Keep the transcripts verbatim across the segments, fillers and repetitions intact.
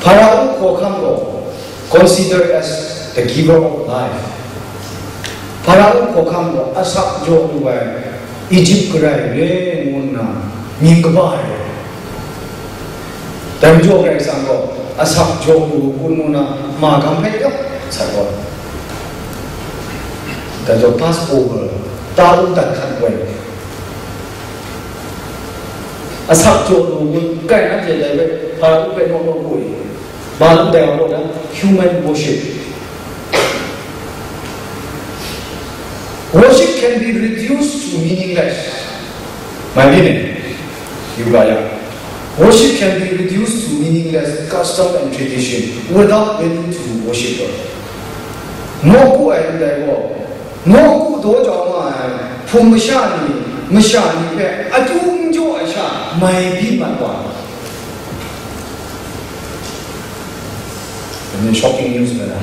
Pharaoh hkawhkam gaw consider as the giver of life. Pharaoh hkawhkam gaw asak jaw lu ai Egypt garai re ngu nna mying kaba ai. Dai majaw Karai Kasang gaw asak jaw lu kun ngu na ma gam hpe yawng sat gaw, dai jaw Passover, ta u dat hkat woi, asak jaw lu kun kai, anhte dai hpe Hparakut hpe naw naw ku i, ma lu dai wa gaw da, human worship. Worship can be reduced to meaningless. Mai byin e, yu ga yang, worship can be reduced to meaningless custom and tradition without leading to worship. Nawku ai ndai gaw, nawku daw jau nga ai hpung masha ni, masha ni hpe akyu n jaw ai sha mai byin mat wa. Shocking news na.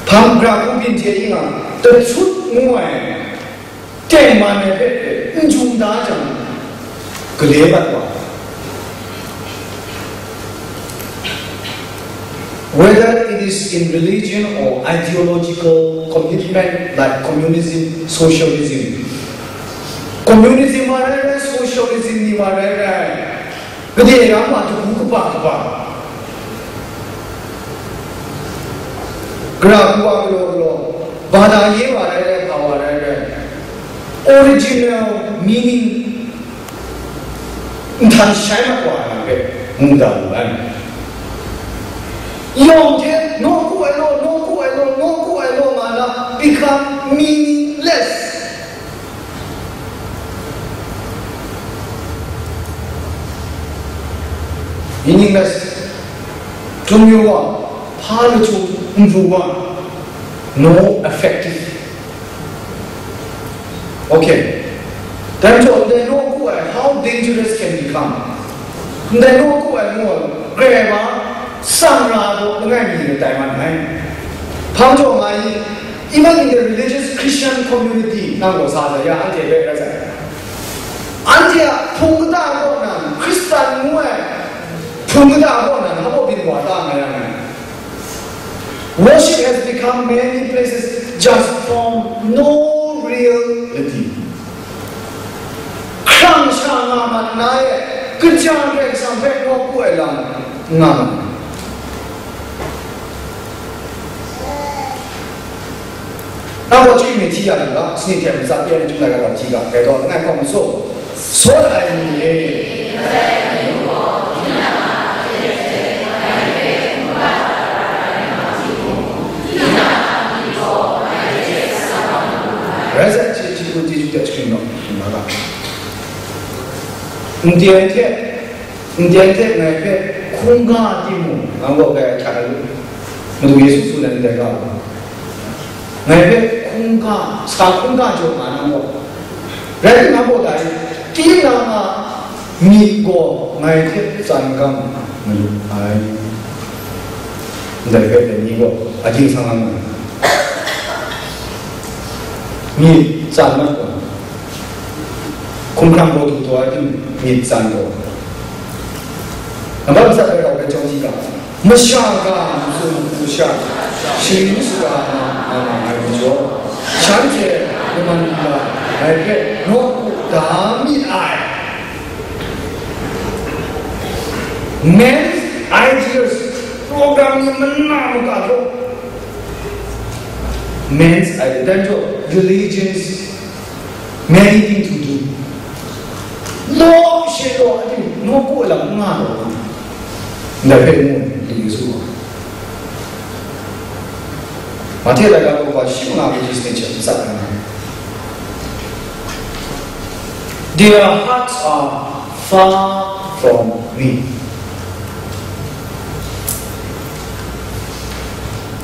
Hpang gra hku byin hte ing a, tachut ngu ai tengman ai hpe n jung da jang, gale mat wa. Whether it is in religion or ideological commitment like communism, socialism. Communism wa rai rai, socialism ni wa rai rai, gade yang ma dagu kaba kaba, gara hku wa galaw galaw, bada ye wa rai rai, hpa wa rai rai, original meaning n htan shai mat wa ai hpe mu da wu ai. Yawng hte nawku ai law, nawku ai law, nawku ai law nga na become meaningless. Meaningless. Htum yu wa, hpa lachyum n pru wa, no effective. Okay. Dai majaw, ndai nawku ai, how dangerous can become? Ndai nawku ai ngu ai, grai wa, tsang ra ai gaw, langai mi ni tai man ai. Hpa majaw nga i, even in the religious Christian community, nang gaw sa sa ya, anhte hpe rai sai. Anhte a hpung kata kaw nan, Hkristan ngu ai hpung kata kaw nan, hpa byin wa ta nga yang ai. Worship has become many places just form no reality. Hkrang sha nga mat na e, kaja Karai Kasang hpe nawku ai lam nga mat. Nang gaw chyoi mi hti ya lu ga, sanit hte ntsa pyi ai ni chyum laika gaw hti ga, dai gaw langai hkawng majaw, sawt ai ni e. Rai sai, chyeju chyeju de shakawn naw, shing nga ga. Ndai hte, ndai hte ngai hpe hkungga timung, nang gaw grai ahkyak ai lu, Madu Yesu tsun ai ndai ga, ngai hpe hkungga, sa hkungga jaw nga na gaw, rai timung, nang gaw dai, tinang a myit gaw ngai hte tsan gam malu ai. Ndai hpe dai ni gaw, a ging sang nga ai. Myit tsan mat gaw, hkumhkrang gaw du taw ai tim myit tsan gaw, nambat matsat ai rau ai chyawm hti ga, masha ga, masum masha, sharin shaga na nga nga ai majaw, shanhte laman nna ngai hpe nawku da myit ai. Men's ideas, program ni mana maka htaw, men's ideas, dan jaw, religions, many things to do. Law she law, I think, nawku lam nga law. Ndai hpe ngu, Madu Yesu gaw. Mahte laika kaw shi manga kaji sanit hte matsat nga ai. Their hearts are far from me.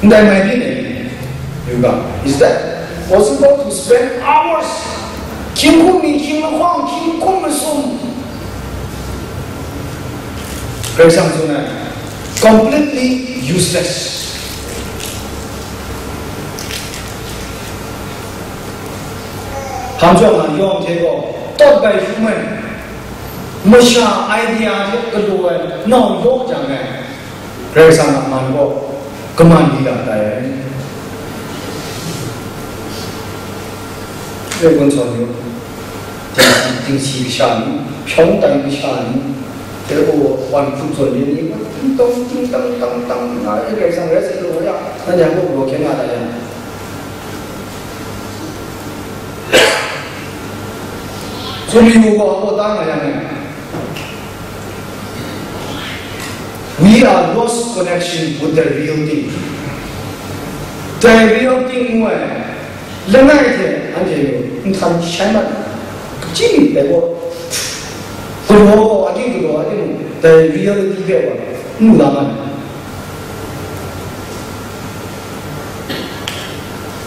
Ndai mai byin e, yu ga, is that possible to spend hours, hkying hkum ni, hkying lahkawng, hkying hkum masum, Karai Kasang tsun ai, completely useless. Hpa majaw nga, yawng hte gaw, taught by human, Masha idea hte galaw ai nau yaw jang ai, Karai Kasang a man gaw kaman di la tai ai. Rai kun sawn yu, dingsi, dingsi kasha ni, hpyawng tai kasha ni, hte gaw wan hkut zawn yin ni, ting tong, ting tang, tang, tang, nga ai Karai Kasang rai sa lu ya, nanhte a gaw galaw hkyen nga tai yang. Tsun yu gaw, a gaw ta nga yang e. We are lost connection with the real thing. Dai real thing ngu ai, langai hte anhte n htan shai mat ai. Kaji dai gaw, galaw gaw, a di galaw, a di mung, dai reality hpe wa, n lu la mat ai.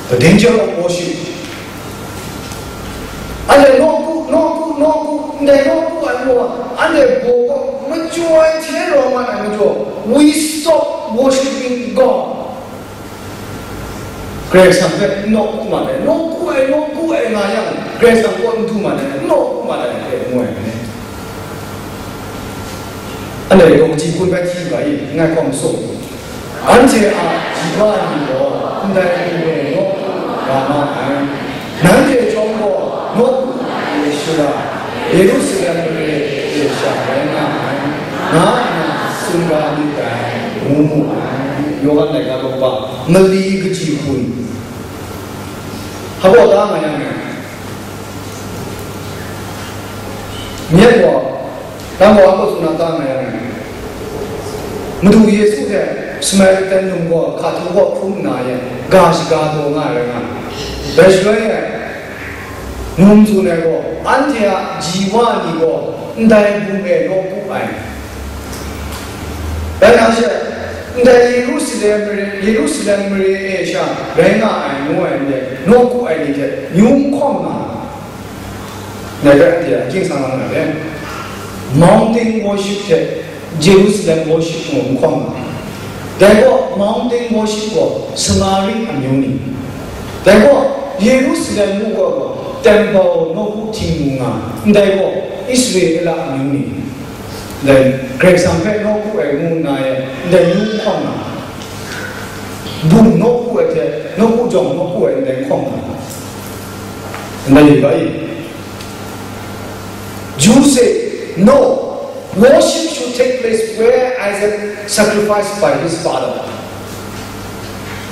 The danger of worship. Anhte nawku, nawku, nawku, ndai nawku ai gaw, anhte baw gaw majaw ai hte rawng mat ai majaw, we stop worshiping God. Karai Kasang hpe nawku mat ai, nawku ai, nawku ai nga yang, Karai Kasang kaw n du mat ai, nawku mat ai hpe ngu ai. Anhte yawng kaji hkun bai hti ga i, ngai hkawm sung. Anhte a ji wa ni gaw ndai hku e nawku nga ma ai. Nanhte chyawm gaw nawku e shara, Yerusalem mare e sha rai nga ai, nga nna tsun ga myit dai, ngu mu ai. Yawhan laika daw pa, mali kaji hkun. Hpa baw ta nga yang e. Myit gaw, dang gaw a kaw tsun na ta nga yang e. Madu Yesu hte Samaritan num gaw hka htu kaw hkrum nna yen, ga shaga taw nga ai rai nga ai. Dai shaloi e, num tsun ai gaw, anhte a ji wa ni gaw ndai bum e nawku ai. Rai nna she, ndai Yerusalem mare, Yerusalem mare e sha rai nga ai ngu ai ndai nawku ai ni hte myu n hkawm nga ai. Dai hpe anhte a hkying sang nga ai. Mountain worship hte Jerusalem worship ngu n hkawm nga ai. Dai gaw mountain worship gaw Samari amyu ni, dai gaw Yerusalem ngu gaw temple nawku htingnu nga, ndai gaw Israela amyu ni. Ndai Karai Kasang hpe nawku ai ngu nna e, ndai ngu n hkawm nga, bum nawku ai hte, nawku jawng nawku ai ndai n hkawm nga, ndai yu ga i? Jews say, no, worship should take place where Isaac sacrificed by his father.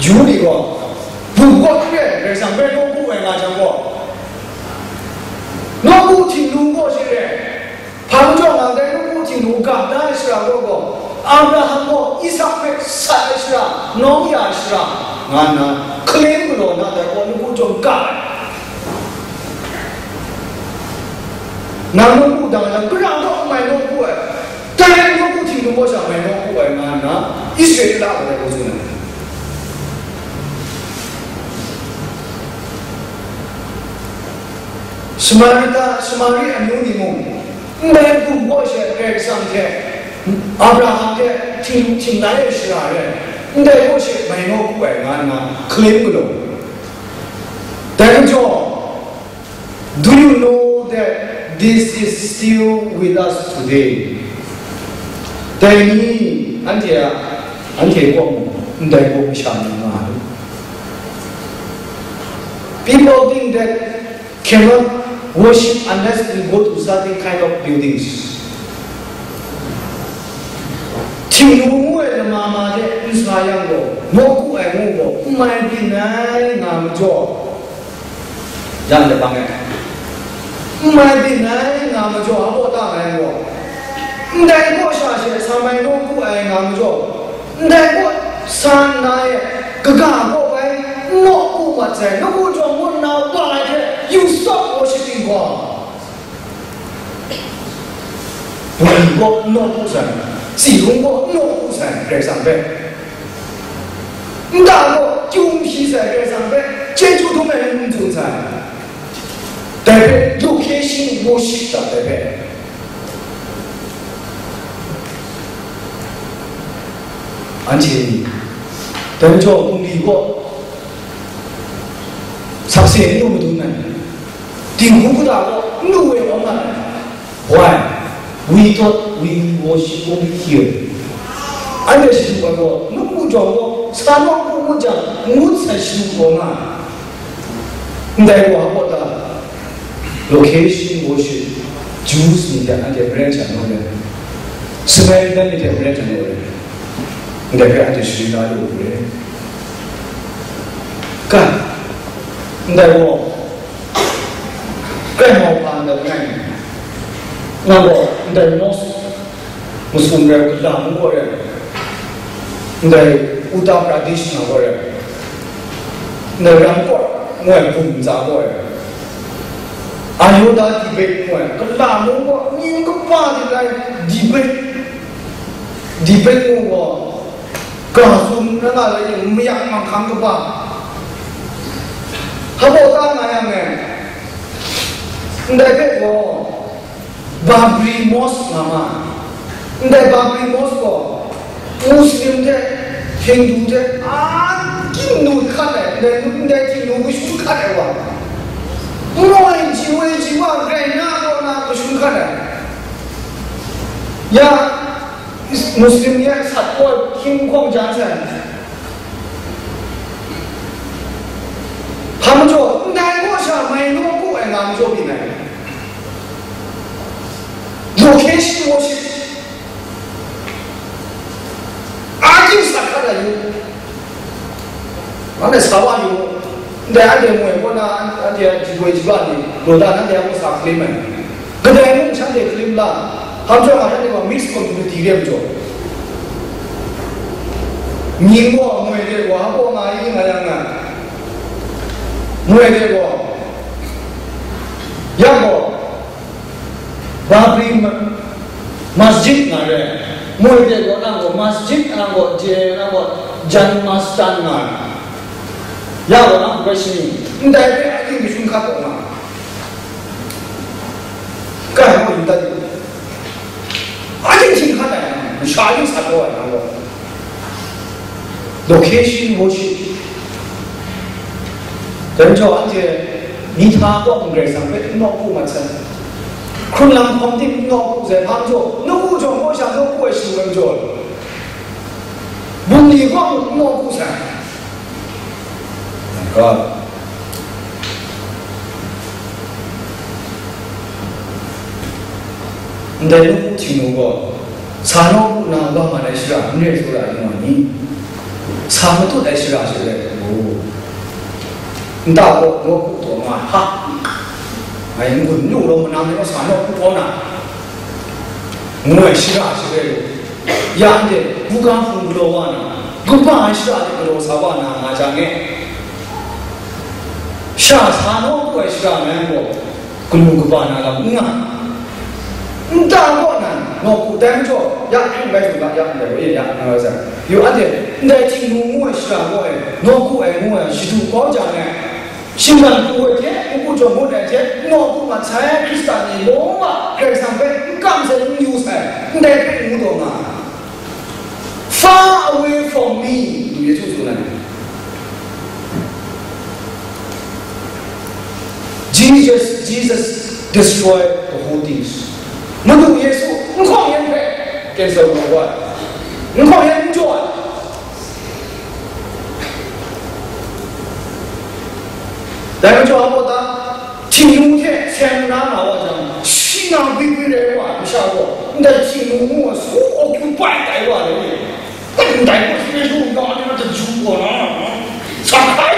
Ju ni gaw, bum kaw hkre Karai Kasang hpe nawku ai nga jang gaw, nawku htingnu gaw shi re, hpa majaw nga dai nawku htingnu ga da ai shara gaw gaw, Abraham gaw Isak hpe sat ai shara, nawng ya ai shara, nga nna, claim galaw na dai gaw nawku chyawm ga ai. Nang nawku dang ai lam, Karai gaw n mai nawku ai, dai nawku htingnu gaw sha mai nawku ai, nga nna, Israela a dai gaw tsun ai. Samarita, Samari amyu ni mung, ndai bum gaw she Karai Kasang hte, Abraham hte hting, hting lai ai shara re, ndai gaw she mai nawku ai, nga nna claim galaw. Dai majaw, do you know that this is still with us today? Dai ni anhte a, anhte kaw mung ndai gaw masha ni nga ai. People think that cannot worship unless we go to certain kind of buildings. Htingnu ngu ai lama ma hte n sa yang gaw, nawku ai ngu gaw, n mai byin ai nga majaw, jan de bang e, n mai byin ai nga majaw, a baw ta nga yang gaw, ndai gaw sha she sa mai nawku ai nga majaw, ndai gaw sa nna e, kaga gaw bai n nawku mat sai, nawku jawng ngut nna wa ai hte, you stop worshiping God. Bungli gaw n nawku sai, tsi hkung gaw n nawku sai, Karai Kasang hpe. Nta gaw, kyung hpyi sai, Karai Kasang hpe chyeju dum ai n tsun sai. Dai hpe, location worship ta dai hpe. Anhte ni, dai majaw, bungli gaw, sakse n lu madun ai, dinghku kata gaw n lu e awng nga ai. Why? We thought we worship only here. Anhte shadu ai gaw, nawku jawng gaw, sa nawku ngut jang, ngut sai shadu gaw nga ai. Ndai gaw hpa ta, location worship, Jews ni hte anhte maren sha naw re, Samaritan ni hte maren sha naw re, ndai hpe anhte sharin la lu re. Kan, ndai gaw, Karai mau hpa ndai langai, nang gaw ndai mosque masum rai, kala mung gaw rai, ndai Uttar Pradesh na gaw rai, ndai Ramgarh ngu ai bum ntsa gaw rai, Ayodhya Tibet ngu ai, kala mung gaw, ning kaba de lai, Tibet, Tibet ngu gaw, ga sum na nga lai, mayak manghkang kaba, hpa ta nga yang e, ndai hpe gaw, Babri Mosque nga ma ai. Ndai Babri Mosque gaw Muslim hte, Hindu hte, a, Htingnu hkat ai, ndai, ndai Htingnu kashun hkat ai wa. Moi ji woi ji wa rai na kaw na kashun hkat ai. Ya, Muslim ni a sat gaw hkying hkawng ja sai. Hpa majaw, ndai gaw sha mai nawku ai nga majaw byin ai. Location worship. Akyu sa hkat ai yu. Anhte sa wa yu. Ndai anhte moi kaw na, anhte a jagoi jaba ni, lo da nanhte a mung sa claim ai. Kadai mung shanhte claim la, hpa majaw nga shanhte gaw mixed community re majaw. Mying gaw moi de gaw, hpa gaw nga i nga yang nga. Moi de gaw. Yang gaw. Babri ma-, Masjid nga re, moi de gaw nang gaw masjid, nang gaw je, nang gaw jan mastan nga re. Ya gaw nang hpe shani, ndai hpe a yu mashun hkat taw nga, kai hpa yu dat yu, a yu htin hkat ai nang, masha yu sat kau ai nang gaw. Location worship. Dai majaw anhte myihtoi kaw Karai Kasang hpe n nawku mat sai. Hkrun lam hkawm tim n nawku sai, hpa majaw, nawku jawng kaw sha nawku ai shing rai majaw, bungli kaw mung n nawku sai. My God. Ndai nawku Htingnu gaw, sa nawku na wa mat ai shara n re tsawra yu nga ni? Sa matut ai shara she rai u. Nta gaw nawku taw nga, ha! Ngai n-gun n lu law, manang ni gaw sa nawku taw na, ngu ai shara she rai u. Ya anhte, buga hpung galaw wa na, kaba ai shara hte galaw sa wa na nga jang e, sha sa nawku ai shara ngai gaw, galu kaba na lam n nga. Nta kaw nan, nawku tai majaw, ya hpring bai hpring ga, ya ndai wa e, ya nga ai sai. Yu anhte, ndai Htingnu ngu ai shara gaw e, nawku ai ngu ai, shadu kau jang ai, shinggan pru ai hte, n-gu jawng ngut ai hte, nawku mat sai Hkristan ni lawm a Karai Kasang hpe n kam sai, n yu sai, ndai hpe n ngu taw nga ai. Far away from me, Madu Yesu tsun ai. Jesus, Jesus destroy the whole things. Madu Yesu, n hkawng yan hpe cancel kau wa ai, n hkawng yan n jaw ai. Dai majaw, a baw ta, Htingnu hte seng na nga wa jang, shi nga gwi gwi rai wa ai masha gaw, ndai Htingnu ngu ai su occupy tai wa ai ni, ndai hpe hkye lu nga ai ni na, daju gaw na, sa hkai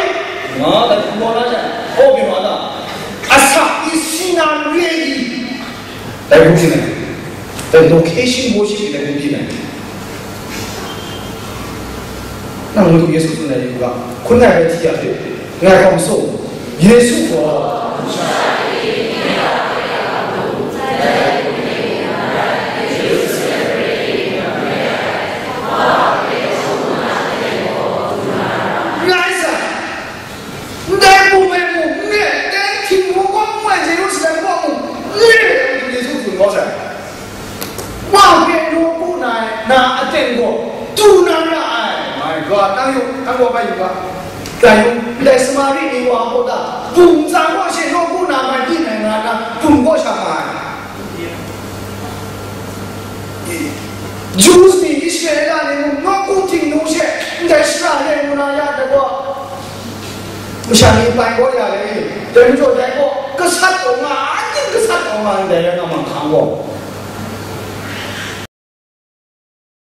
nga, daju gaw na jang, kaw byin wa ta, asak ni si na re i, dai hku byin ai, dai location worship ni dai hku byin ai. Nang Madu Yesu tsun ai yu ga, hkun ngai bai hti ya hte, ngai hkawm sung, Yesu gaw, ngai sa, ndai bum e mung, n re, ndai Htingnu kaw n mai, Jerusalem kaw mung, n re, Madu Yesu tsun kau sai. Wa hpe nawku na ai, na aten gaw du na ra ai. My God, nang yu, nang gaw bai yu ga. Dai yu, ndai Samari ni wa gaw ta, bum ntsa gaw she nawku na mai byin ai nga na, bum gaw sha nga ai. Jews ni Israela ni mung nawku htingnu she ndai shara re mu na ya dat gaw, masha ni bai gaw ya le, dai majaw dai gaw gasat taw nga, anyin gasat taw nga ndai rai nga ma hkang gaw,